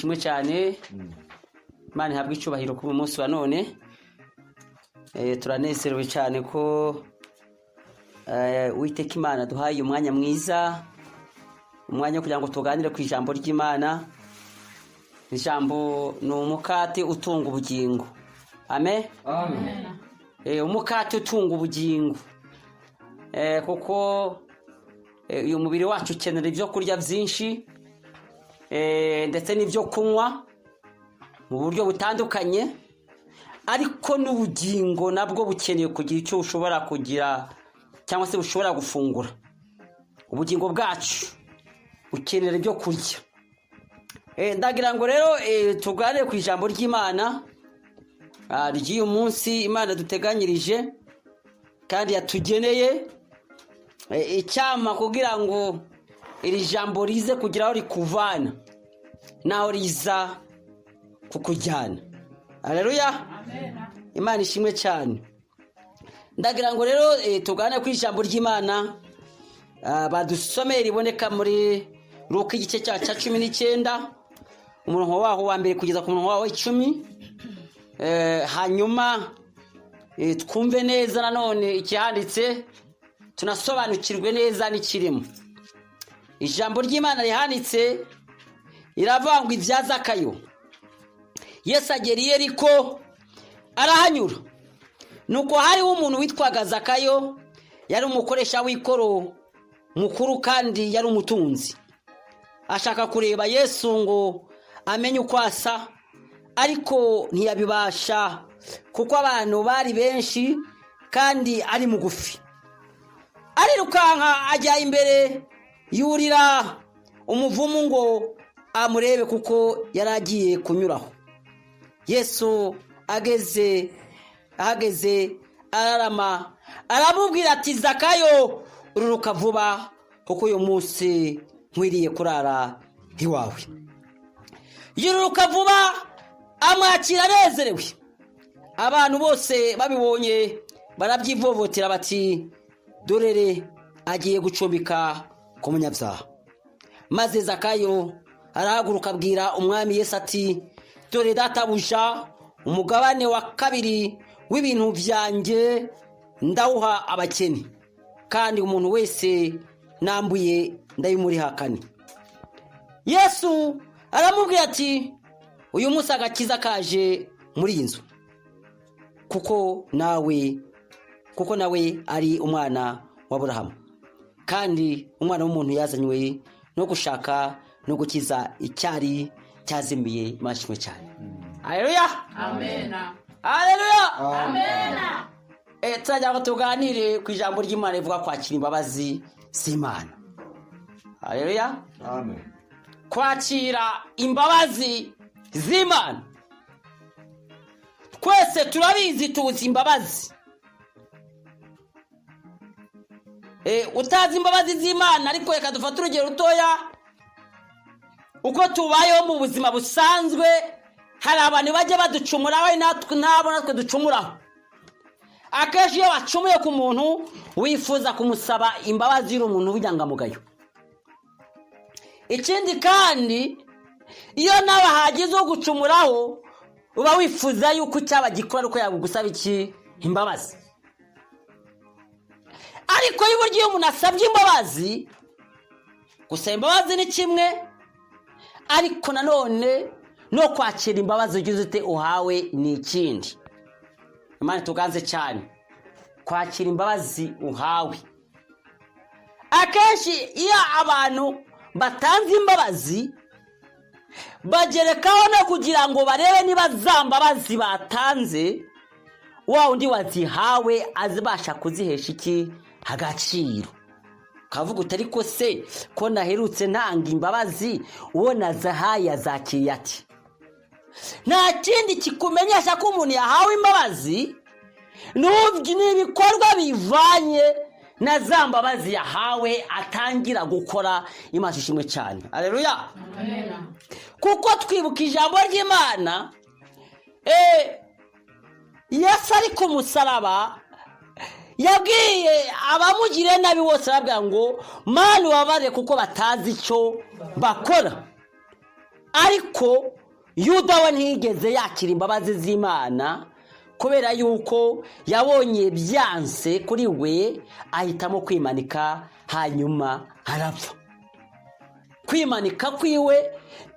Ishimwe cyane. Imana ihabwe icyubahiro kuri uyu munsi wa none. Turanezerewe cyane ko Uwiteka Imana duhaye umwanya mwiza, umwanya wo kugira ngo tuganire ku ijambo ry'Imana. Ijambo ni umukate utunga ubugingo, amen. Umukate utunga ubugingo, kuko uyu mubiri wacu ukenera ibyo kurya byinshi ndetse n'ibyo kunywa mu buryo butandukanye, ariko n'ubugingo nabwo bukeneye kugira icyo bushobora kugira cyangwa se bushobora gufungura. Ubugingo bwacu bukenera ibyo kurya. Ndagira ngo rero tuganire ku ijambo ry'Imana ry'uyu munsi Imana duteganyirije kandi yatugeneye. Icyampa kugira ngo iri jambo rize kugira aho rikuvana n'aho riza kukujyana. Aleluya, Imana ishimwe cyane. Ndagira ngo rero tuganire ku ijambo ry'Imana badusomeye riboneka muri Luka, igice cya 19, umurongo waho wa mbere kugeza ku murongo waho w'icumi. Hanyuma twumve neza nanone ikihanditse, tunasobanukirwe neza n'ikirimo. Ijambo ry'Imana rihanditse riravuga ngo: "Ibya Zakayo. Yesu agera i Yeriko arahanyura. Nuko hariho umuntu witwaga Zakayo, yari umukoresha w'ikoro mukuru kandi yari umutunzi. Ashaka kureba Yesu ngo amenye uko asa, ariko ntiyabibasha kuko abantu bari benshi kandi ari mugufi. Arirukanka ajya imbere, yurira umuvumu ngo amurebe, kuko yari agiye kunyuraho. Yesu ageze ahageze ararama, aramubwira ati: 'Zakayo, ururuka vuba, kuko uyu munsi nkwiriye kurara iwawe.' Yururuka vuba, amwakira anezerewe. Abantu bose babibonye barabyivovotera bati: 'Dorere agiye gucumbika ku munyabyaha.' Maze Zakayo arahaguruka, abwira Umwami Yesu ati: 'Dore databuja, umugabane wa kabiri w'ibintu byanjye ndawuha abakene, kandi umuntu wese nambuye ndabimurihakane.' Yesu aramubwira ati: 'Uyu munsi agakiza kaje muri iyi nzu, kuko nawe ari umwana wa Burahamu. Kandi Umwana w'umuntu yazanywe no gushaka no gukiza icyari cyazimiye.'" Mashimwe cyane. Haleluya, haleluya. Turagira ngo tuganire ku ijambo ry'Imana rivuga kwakira imbabazi z'Imana. Haleluya. Kwakira imbabazi z'Imana, twese turabizi, tuzi imbabazi. Utazi imbabazi z'Imana, ariko reka dufate urugero rutoya. Uko tubayeho mu buzima busanzwe, hari abantu bajya baducumuraho, natwe nabo natwe ducumuraho. Akenshi iyo wacumuye ku muntu, wifuza kumusaba imbabazi uri umuntu w'inyangamugayo. Ikindi kandi, iyo nawe hagize ugucumuraho, uba wifuza yuko icyaba gikora ari uko yagusaba iki? Imbabazi. Ariko y'uburyo iyo umuntu asabye imbabazi, gusaba imbabazi ni kimwe, ariko nanone no kwakira imbabazi ugize ute, uhawe, ni ikindi. Imana tuganze cyane. Kwakira imbabazi uhawe, akenshi iyo abantu batanze imbabazi, bagerekaho no kugira ngo barebe niba za mbabazi batanze wa wundi wazihawe azibasha kuzihesha iki? Agaciro. Kavuga uti: "Ariko se ko naherutse ntanga imbabazi, uwo nazahaye azakiriye ati?" Nta kindi kikumenyesha ko umuntu yahawe imbabazi ni ibikorwa bivanye na za mbabazi yahawe atangira gukora. Imana ishimwe cyane. Aleluya. Kuko twibuka ijambo ry'Imana, Yesu ari ku musaraba yabwiye abamugiriye nabi bose, arabwira ngo: "Mana, ubabare kuko batazi icyo bakora." Ariko Yuda we ntiyigeze yakira imbabazi z'Imana, kubera yuko yabonye byanse kuri we, ahitamo kwimanika, hanyuma arapfa. Kwimanika kwiwe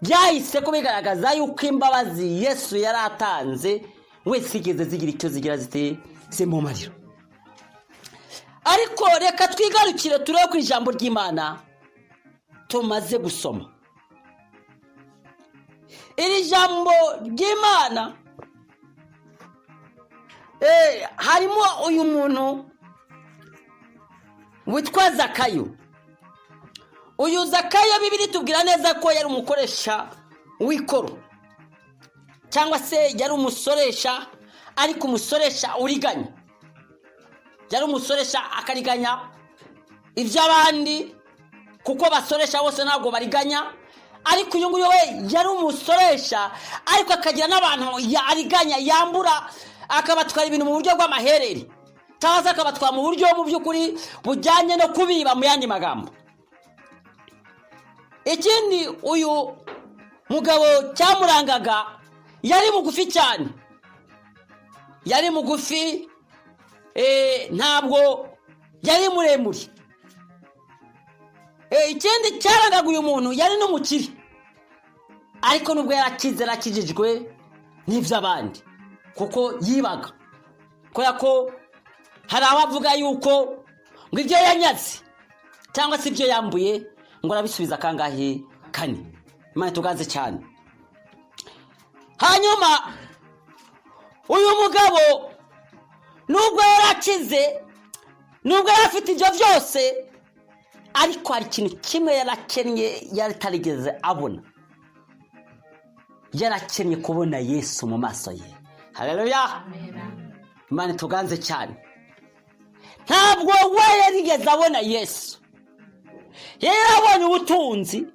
byahise ko bigaragaza yuko imbabazi Yesu yari atanze wese igeze zigira icyo zigira zite zimumarira. Ariko reka twigarukire turebe ku ijambo ry'Imana tumaze gusoma. Iri jambo ry'Imana harimo uyu muntu witwa Zakayo. Uyu Zakayo, Bibiri tubwira neza ko yari umukoresha w'ikoro, cyangwa se yari umusoresha, ariko umusoresha uriganya. Yari umusoresha akariganya iby'abandi, kuko basoresha bose ntabwo bariganya, ariko uyu nguyu we yari umusoresha, ariko akagira n'abantu ariganya, yambura, akabatwara ibintu mu buryo bw'amaherere, cyangwa se akabatwara mu buryo mu by'ukuri bujyanye no kubiba, mu yandi magambo. Ikindi uyu mugabo cyamurangaga, yari mugufi cyane, yari mugufi, ntabwo yari muremure. Ikindi cyarangaga uyu muntu, yari n'umukire, ariko nubwo yarakize, yarakijijwe n'iby'abandi, kuko yibaga, kubera ko hari abavuga yuko ngo ibyo yanyaze cyangwa se ibyo yambuye ngo arabisubiza kangahe? Kane. Imana tuganze cyane. Hanyuma uyu mugabo, nubwo yarakize, nubwo yari afite ibyo byose, ariko hari ikintu kimwe yarakennye, yari atarigeze abona. Yarakennye kubona Yesu mu maso ye. Haleluya, Imana ituganze cyane. Ntabwo we yarigeze abona Yesu. Yari yarabonye ubutunzi,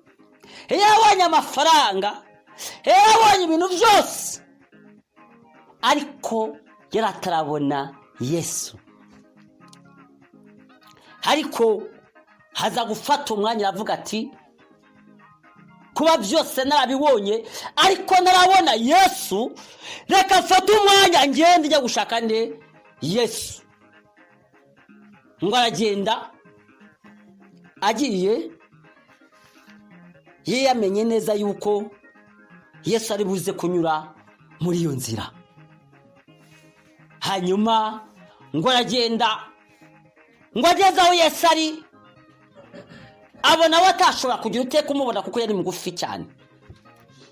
yari yarabonye amafaranga, yari yarabonye ibintu byose, ariko yari atarabona Yesu. Ariko haza gufata umwanya, aravuga ati: "Kuba byose narabibonye ariko ntarabona Yesu, reka mfate umwanya ngende njya gushaka nde? Yesu." Ngo aragenda. Agiye, ye yamenye neza yuko Yesu ari buze kunyura muri iyo nzira. Hanyuma ngo aragenda, ngo ageze aho Yesu ari, abona we atashobora kugira ute kumubona, kuko yari mugufi cyane,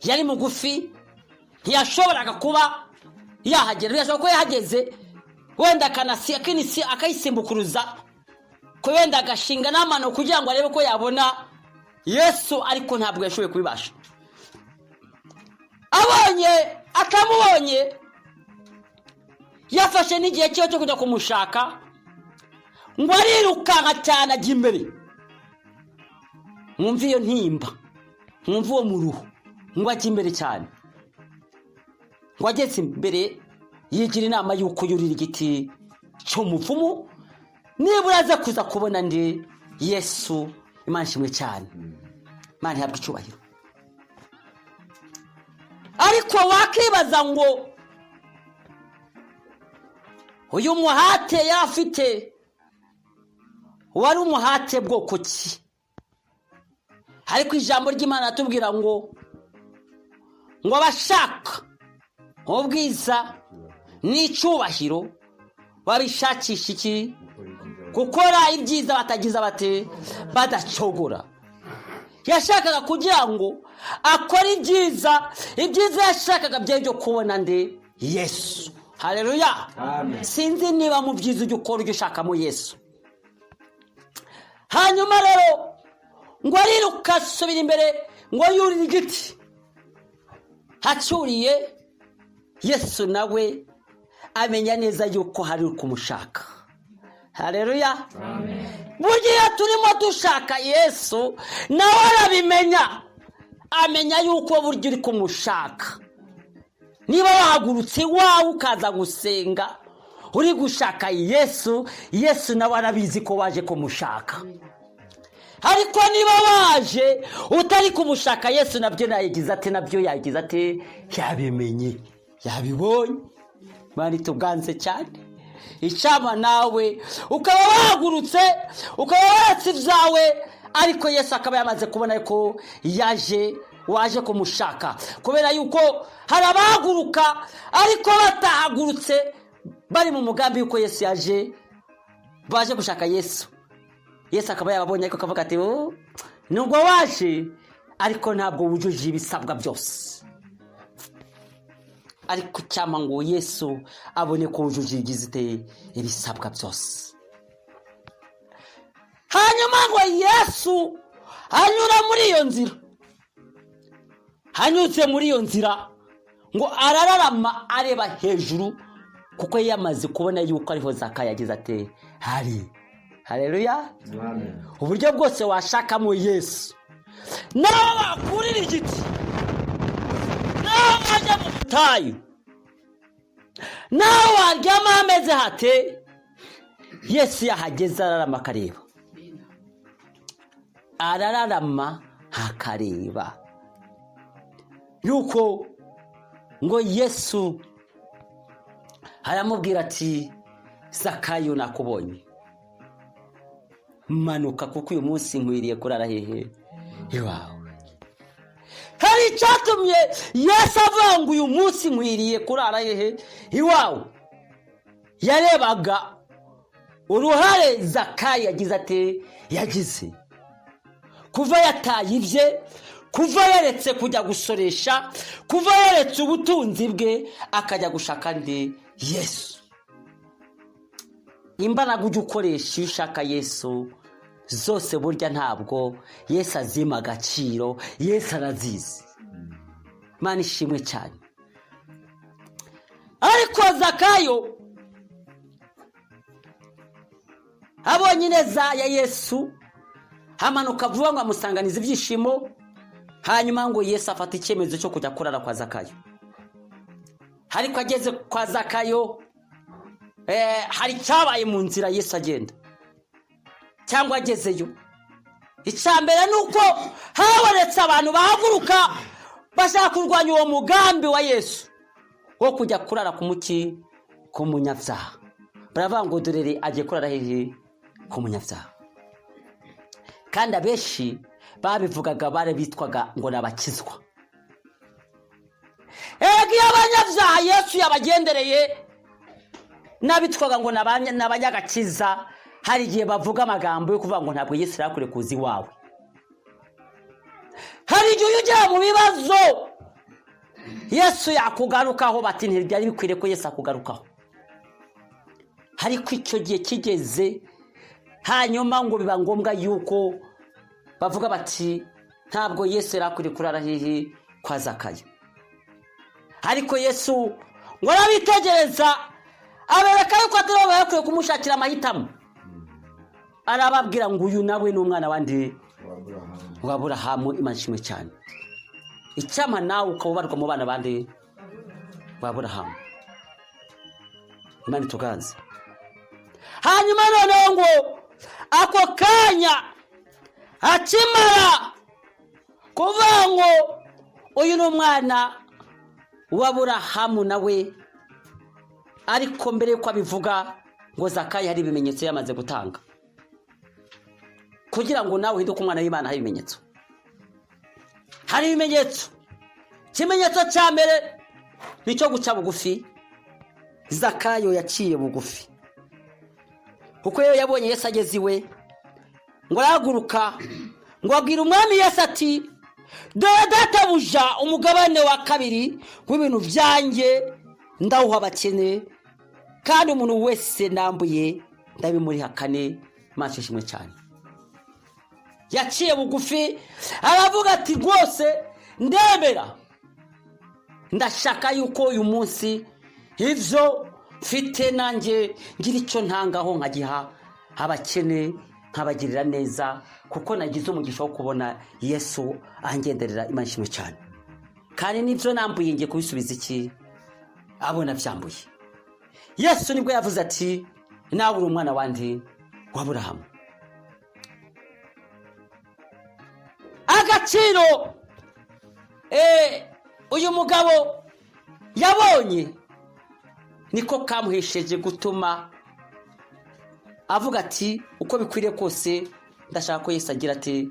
yari mugufi, ntiyashoboraga kuba yahagera. Birashoboka ko yahageze wenda akayisimbukuruza, ko wenda agashinga n'amano kugira ngo arebe ko yabona Yesu, ariko ntabwo yashoboye kubibasha. Abonye atamubonye, yafashe n'igihe cye cyo kujya kumushaka, ngo arirukanka cyane ajya imbere. Mwumve iyo ntimba, mwumve uwo muruho. Ngo ajya imbere cyane, ngo ageze imbere yigira inama y'uko yurira igiti cy'umuvumu, nibura aza kuza kubona ndi Yesu. Imana ishimwe cyane, Imana ihabwa icyubahiro. Ariko wakibaza ngo uyu muhate yari afite wari umuhate bwoko ki? Ariko ijambo ry'Imana ratubwira ngo abashaka ubwiza n'icyubahiro babishakisha iki? Gukora ibyiza batagize bate? Badacogora. Yashakaga kugira ngo akore ibyiza. Ibyiza yashakaga byari ibyo kubona nde? Yesu. Hareruya. Sinzi niba mu byiza ujya ukora ujya ushakamo Yesu. Hanyuma rero ngo ariruka, asubira imbere, ngo yurire igiti. Hacyuriye, Yesu nawe amenya neza yuko hari kumushaka. Hareruya. Burya iyo turimo dushaka Yesu, nawe arabimenya, amenya yuko burya uri kumushaka. Niba wahagurutse iwawe ukaza gusenga uri gushaka Yesu, Yesu nawe arabizi ko waje kumushaka. Ariko niba waje utari kumushaka Yesu, nabyo yagize ati, nabyo yagize ati, yabimenye, yabibonye. Imana ituganze cyane. Icyama nawe ukaba wahagurutse, ukaba waratse ibyawe, ariko Yesu akaba yamaze kubona ko yaje, waje kumushaka, kubera yuko hari abahaguruka ariko batahagurutse bari mu mugambi yuko Yesu yaje, baje gushaka Yesu. Yesu akaba yababonye, ariko akavuga ati: "Oh, nubwo waje, ariko ntabwo wujuje ibisabwa byose." Ariko cyangwa ngo Yesu abone ko wujuje ibigize ibisabwa byose. Hanyuma ngo Yesu anyura muri iyo nzira, anyuze muri iyo nzira ngo arararama areba hejuru, kuko yamaze kubona yuko ariho Zakayo yagize ati hari. Hareruya! Uburyo bwose washakamo Yesu, nawe wakurira igiti, nawe wajya mu butayu, nawe waryama hameze hate, Yesu yahageze ararama akareba, arararama akareba yuko ngo Yesu aramubwira ati: "Zakayo, nakubonye, manuka, kuko uyu munsi nkwiriye kurara hehe? Iwawe." Hari icyatumye Yesu avuga ngo uyu munsi nkwiriye kurara hehe? Iwawe. Yarebaga uruhare Zakayo yagize ati yagize kuva yataye ibye, kuva yaretse kujya gusoresha, kuva yaretse ubutunzi bwe akajya gushaka andi Yesu. Imbaraga ujya ukoresha iyo ushaka Yesu zose, burya ntabwo Yesu azima agaciro, Yesu arazizi. Imana ishimwe cyane. Ariko Zakayo abonye ineza ya Yesu, hamanuka vuba ngo amusanganize ibyishimo. Hanyuma ngo Yesu afata icyemezo cyo kujya kurara kwa Zakayo. Ariko ageze kwa Zakayo, hari icyabaye mu nzira Yesu agenda cyangwa agezeyo. Icya mbere ni uko habonetse abantu bahaguruka bashaka kurwanya uwo mugambi wa Yesu wo kujya kurara ku muki, ku munyabyaha. Baravuga ngo: "Dorere agiye kurara hehe? Ku munyabyaha." Kandi abenshi babivugaga bari bitwaga ngo ni abakizwa. Erega iyo abanyabyaha Yesu yabagendereye, n'abitwaga ngo ni abanyagakiza, hari igihe bavuga amagambo yo kuvuga ngo ntabwo Yesu yari akwiye kuza iwawe. Hari igihe ujya ugera mu bibazo, Yesu yakugarukaho, bati ntibyari bikwiriye ko Yesu akugarukaho. Ariko icyo gihe kigeze, hanyuma ngo biba ngombwa yuko bavuga bati ntabwo Yesu yari akwiriye kurara hehe? Kwa Zakayo. Ariko Yesu ngo arabitegereza, abereka yuko atari bo bakwiye kumushakira amahitamo. Arababwira ngo uyu nawe ni umwana wandi wa Aburahamu. Imana ishimwe cyane. Icyampa nawe ukaba ubarwa mu bana bandi ba Aburahamu. Imana ituganze. Hanyuma noneho ngo ako kanya akimara kuvuga ngo uyu ni umwana wa Aburahamu nawe, ariko mbere y'uko abivuga ngo Zakayo hari ibimenyetso yamaze gutanga. Kugira ngo nawe uhinduke umwana w'Imana, hari ibimenyetso, hari ibimenyetso. Ikimenyetso cya mbere ni icyo guca bugufi. Zakayo yaciye bugufi, kuko iyo yabonye Yesu ageze iwe, ngo arahaguruka, ngo abwira Umwami Yesu ati: "Dore databuja, umugabane wa kabiri w'ibintu byanjye ndawuha abakene, kandi umuntu wese nambuye ndabimuriha kane." Imana ishimwe cyane. Yaciye bugufi, aravuga ati: "Rwose ndemera, ndashaka yuko uyu munsi ibyo mfite nanjye ngira icyo ntangaho, nkagiha abakene, nkabagirira neza, kuko nagize umugisha wo kubona Yesu angenderera." Imana ishimwe cyane. Kandi n'ibyo nambuye ngiye kubisubiza iki abona byambuye. Yesu nibwo yavuze ati: "Nawe uri umwana wandi w'Aburahamu." Agaciro uyu mugabo yabonye niko kamuhesheje gutuma avuga ati: "Uko bikwiriye kose ndashaka ko Yesu agira ati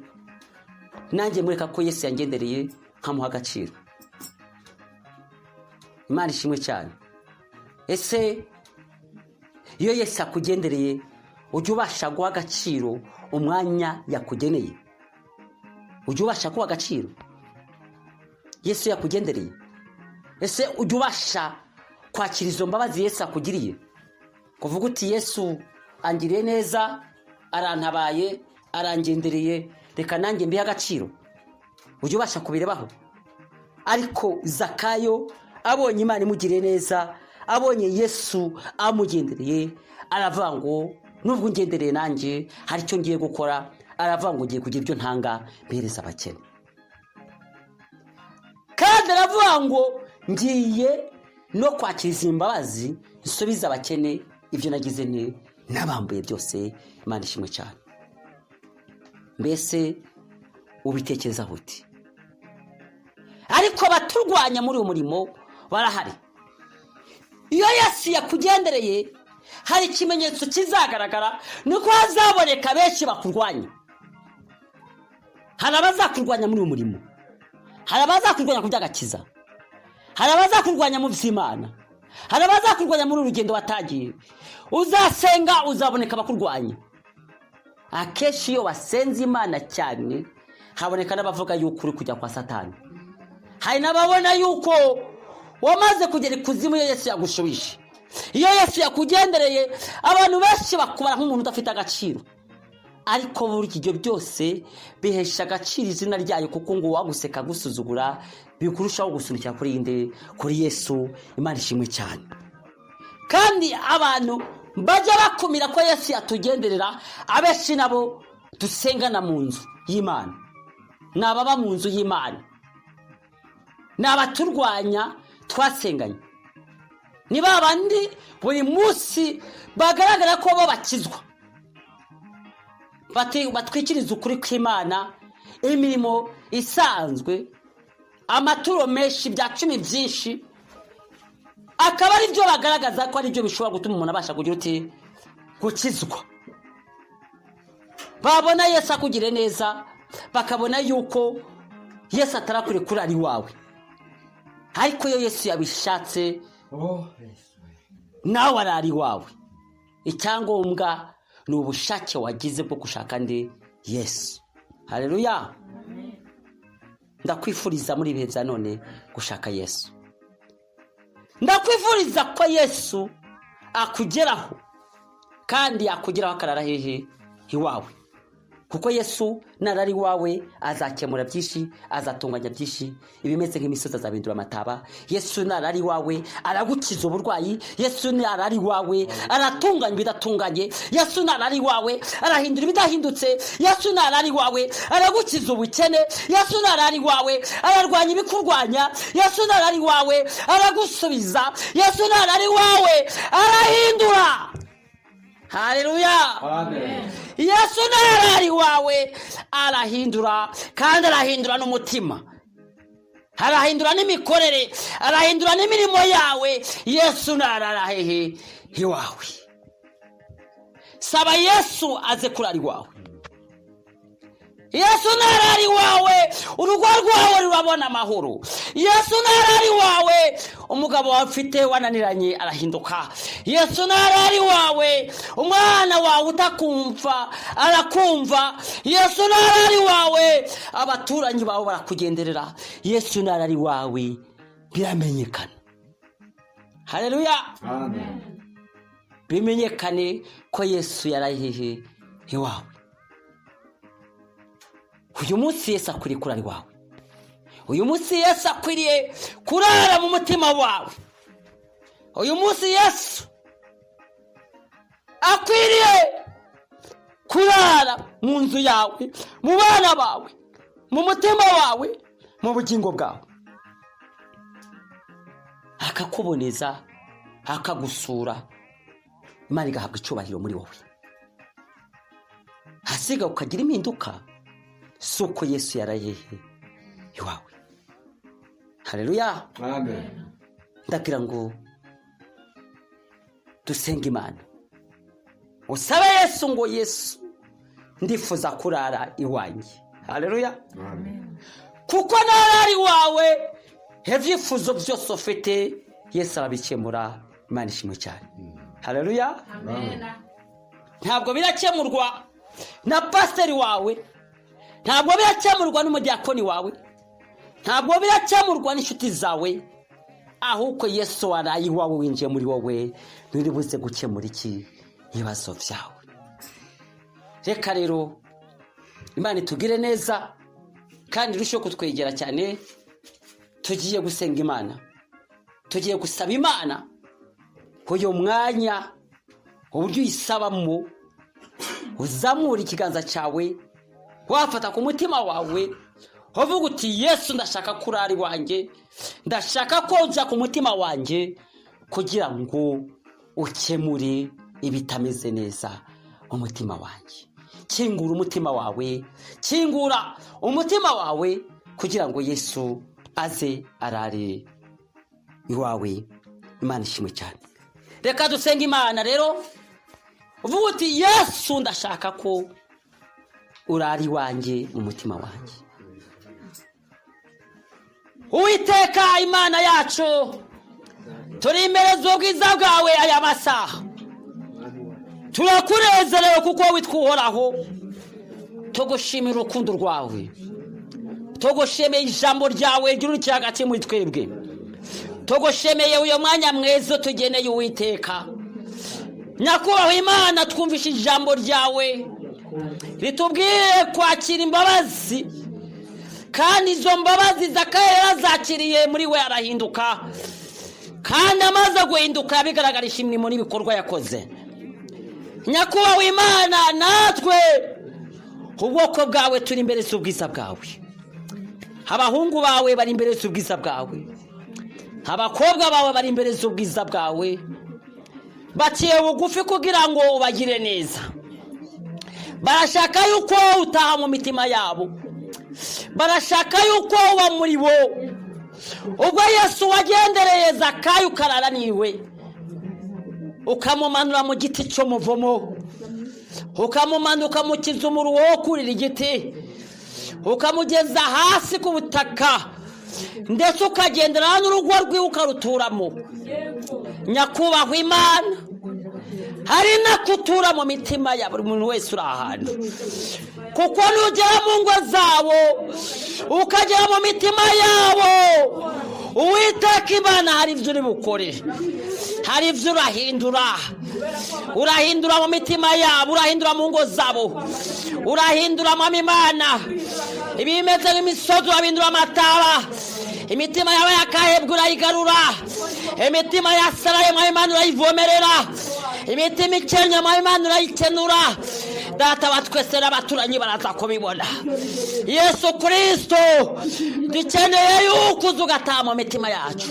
nanjye mureka ko Yesu yangendereye nkamuha agaciro." Imana ishimwe cyane. Ese iyo Yesu akugendereye, ujya ubasha guha agaciro umwanya yakugeneye? Ujya ubasha guha agaciro Yesu yakugendereye? Ese ujya ubasha kwakira izo mbabazi Yesu akugiriye, kuvuga uti: "Yesu angiriye neza, arantabaye, arangendereye, reka nanjye mbihe agaciro"? Ujya ubasha kubirebaho? Ariko Zakayo abonye Imana imugiriye neza, abonye Yesu amugendereye, aravuga ngo: "Nubwo ungendereye, nanjye hari icyo ngiye gukora." Aravuga ngo: "Ngiye kugira ibyo ntanga mpereza abakene." Kandi aravuga ngo: "Ngiye no kwakira izi mbabazi, nsubize abakene ibyo nagize nti nabambuye byose." Imana ishimwe cyane. Mbese ubitekerezaho uti? Ariko abaturwanya muri uyu murimo barahari. Iyo Yesu yakugendereye, hari ikimenyetso kizagaragara, ni uko hazaboneka benshi bakurwanya. Hari abazakurwanya muri uyu murimo, hari abazakurwanya ku by'agakiza, hari abazakurwanya mu by'Imana, hari abazakurwanya muri uru rugendo watangiye. Uzasenga, uzaboneka abakurwanya. Akenshi iyo wasenze Imana cyane, haboneka n'abavuga yuko uri kujya kwa Satani. Hari n'ababona yuko wamaze kugera ikuzimu. Iyo Yesu yagushubije, iyo Yesu yakugendereye, abantu benshi bakubara nk'umuntu udafite agaciro. Ariko burya ibyo byose bihesha agaciro izina ryayo, kuko ngo uwaguseka agusuzugura bikurushaho gusunikira kuri inde? Kuri Yesu. Imana ishimwe cyane. Kandi abantu bajya bakumira ko Yesu yatugenderera, abenshi nabo dusengana mu nzu y'Imana, ni ababa mu nzu y'Imana, ni abaturwanya twasenganye, ni ba bandi buri munsi bagaragara ko bo bakizwa, batwikiriza ukuri kw'Imana, imirimo isanzwe, amaturo menshi, bya cumi byinshi, akaba ari byo bagaragaza ko ari byo bishobora gutuma umuntu abasha kugira uti gukizwa. Babona Yesu akugire neza, bakabona yuko Yesu atarakwiriye kurara iwawe. Ariko iyo Yesu yabishatse, nawe arara iwawe. Icyangombwa ni ubushake wagize bwo gushaka ndi Yesu. Hareruya! Ndakwifuriza muri ibihe bya none gushaka Yesu. Ndakwifuriza ko Yesu akugeraho, kandi yakugeraho akarara hehe? Iwawe. Kuko Yesu narara iwawe, azakemura byinshi, azatunganya byinshi, ibimeze nk'imisozi azabindura amataba. Yesu narara iwawe, aragukiza uburwayi. Yesu narara iwawe, aratunganya ibidatunganye. Yesu narara iwawe, arahindura ibidahindutse. Yesu narara iwawe, aragukiza ubukene. Yesu narara iwawe, ararwanya ibikurwanya. Yesu narara iwawe, aragusubiza. Yesu narara iwawe, arahindura. Hareruya! Yesu narara iwawe, arahindura, kandi arahindura n'umutima, arahindura n'imikorere, arahindura n'imirimo yawe. Yesu narara hehe? Iwawe. Saba Yesu aze kurara iwawe. Yesu narara iwawe, urugo rwawe rurabona amahoro. Yesu narara iwawe, umugabo wawe ufite wananiranye arahinduka. Yesu narara iwawe, umwana wawe utakumva arakumva. Yesu narara iwawe, abaturanyi bawe barakugenderera. Yesu narara iwawe, biramenyekana. Hareruya! Bimenyekane ko Yesu yarahehe? Iwawe. Uyu munsi Yesu akwiriye kurara iwawe. Uyu munsi Yesu akwiriye kurara mu mutima wawe. Uyu munsi Yesu akwiriye kurara mu nzu yawe, mu bana bawe, mu mutima wawe, mu bugingo bwawe, akakuboneza, akagusura, Imana igahabwa icyubahiro muri wowe, hasiga ukagira impinduka. Si uko Yesu yaraye iwawe. Hareruya. Amen. Ndagira ngo dusenge Imana, usabe Yesu ngo: "Yesu, ndifuza kurara iwanjye." Hareruya. Amen. Kuko narara iwawe, ibyifuzo byose ufite Yesu arabikemura. Imana ishimwe cyane. Hareruya. Ntabwo birakemurwa na pasiteri wawe, ntabwo birakemurwa n'umudiyakoni wawe, ntabwo birakemurwa n'inshuti zawe, ahubwo Yesu waraye iwawe, winjiye muri wowe, nturi buze gukemura iki ibibazo byawe. Reka rero Imana itugire neza kandi irusheho kutwegera cyane. Tugiye gusenga Imana, tugiye gusaba Imana. Uyu mwanya, uburyo uyisabamo, uzamura ikiganza cyawe, wafata ku mutima wawe, uvuga uti: "Yesu, ndashaka kurara iwanjye, ndashaka ko ujya ku mutima wanjye kugira ngo ukemure ibitameze neza mu mutima wanjye." Kingura umutima wawe, kingura umutima wawe kugira ngo Yesu aze arare iwawe. Imana ishimwe cyane. Reka dusenge Imana rero, uvuga uti: "Yesu, ndashaka ko urara iwanjye mu mutima wanjye." Uwiteka Imana yacu, turi imbere z'ubwiza bwawe aya masaha. Turakunezerewe kuko witwa Uhoraho. Tugushimira urukundo rwawe, tugushimiye ijambo ryawe ry'urukiri hagati muri twebwe, tugushimiye uyu mwanya mwiza tugeneye. Uwiteka Nyakubahwa Imana, twumvishe ijambo ryawe ritubwiye kwakira imbabazi, kandi izo mbabazi Zakayo yarazakiriye, muri we arahinduka, kandi amaze guhinduka yabigaragarisha imirimo n'ibikorwa yakoze. Nyakubahwa Imana, natwe ubwoko bwawe turi imbere z'ubwiza bwawe. Abahungu bawe bari imbere z'ubwiza bwawe, abakobwa bawe bari imbere z'ubwiza bwawe, baciye bugufi kugira ngo ubagire neza. Barashaka yuko utaha mu mitima yabo, barashaka yuko uba muri bo. Ubwo Yesu wagendereye Zakayo ukarara niwe, ukamumanura mu giti cy'umuvumo, ukamumanura ukamukiza umuruho wo kurira igiti, ukamugeza hasi ku butaka, ndetse ukagendera n'urugo rwiwe ukaruturamo. Nyakubahwa Imana, hari nako utura mu mitima ya buri muntu wese uri ahantu, kuko nugera mu ngo zabo, ukagera mu mitima yabo, Uwiteka Imana, hari ibyo uri bukore, hari ibyo urahindura. Urahindura mu mitima yabo, urahindura mu ngo zabo, urahindura, Mwami Imana, ibimeze nk'imisozi urabindura amataba. Imitima yabo yakahebwe urayigarura, imitima yasaraye, Mwami Imana, urayivomerera, imitima ikennye, Mwami Imana, urayikenura. Data wa twese, n'abaturanyi baraza kubibona. Yesu Kirisito, dukeneye yuko uza ugataha mu mitima yacu,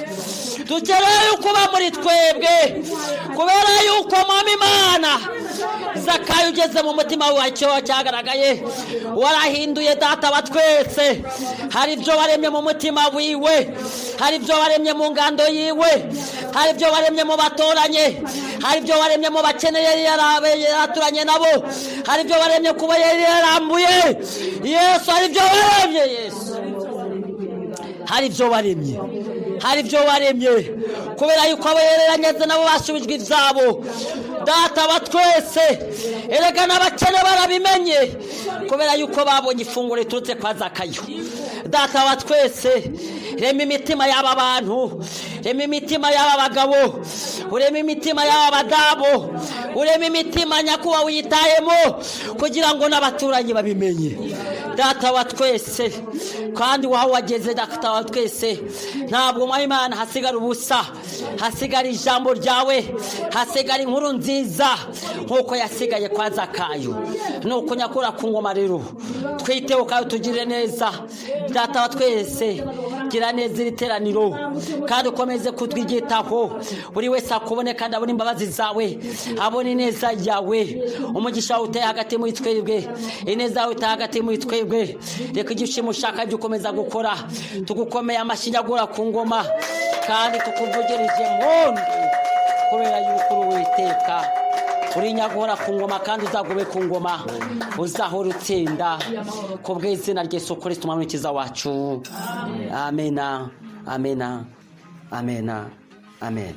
dukeneye yuko uba muri twebwe, kubera yuko, Mwami Imana, Zakayo ugeze mu mutima wawe cyagaragaye, warahinduye. Data wa twese, hari ibyo waremye mu mutima wiwe, hari ibyo waremye mu ngando yiwe, hari ibyo waremye mu batoranye, hari ibyo waremye mu bakene yari yaraturanye nabo, hari ibyo waremye kuba yari yarambuye. Yesu, hari ibyo waremye. Yesu, hari ibyo waremye, hari ibyo waremye, kubera yuko abo yereranyeze nabo basubijwe ibyabo. Data wa twese, erega n'abakene barabimenye, kubera yuko babonye ifunguro riturutse kwa Zakayo. Data wa twese, rema imitima y'aba bantu, rema imitima y'aba bagabo, urema imitima y'aba badamu, urema imitima, Nyakubahwa, uyitayemo kugira ngo n'abaturanyi babimenye. Data wa twese, kandi waho wageze, Data wa twese, ntabwo, Mwami Imana, hasigara ubusa, hasigara ijambo ryawe, hasigara inkuru nziza nk'uko yasigaye kwa Zakayo. Nuko nyakura ku ngoma rero, twiteho kandi tugire neza. Data wa twese. Gira neza iri teraniro kandi ukomeze kutwigitaho. Buri wese akubone kandi abone imbabazi zawe, abone ineza yawe. Umugisha wawe uteye hagati muri twebwe, ineza yawe uteye hagati muri twebwe. Reka igishimo ushaka ibyo ukomeza gukora. Tugukomeye amashyinyagura ku ngoma kandi tukuvugirije impundu kubera yuko uri Uwiteka, uri nyagora ku ngoma kandi uzagube ku ngoma, uzahora utsinda ku bw'izina rya Yesu Kristo umwami w'ikiza wacu. Amena, amena, amena, amen.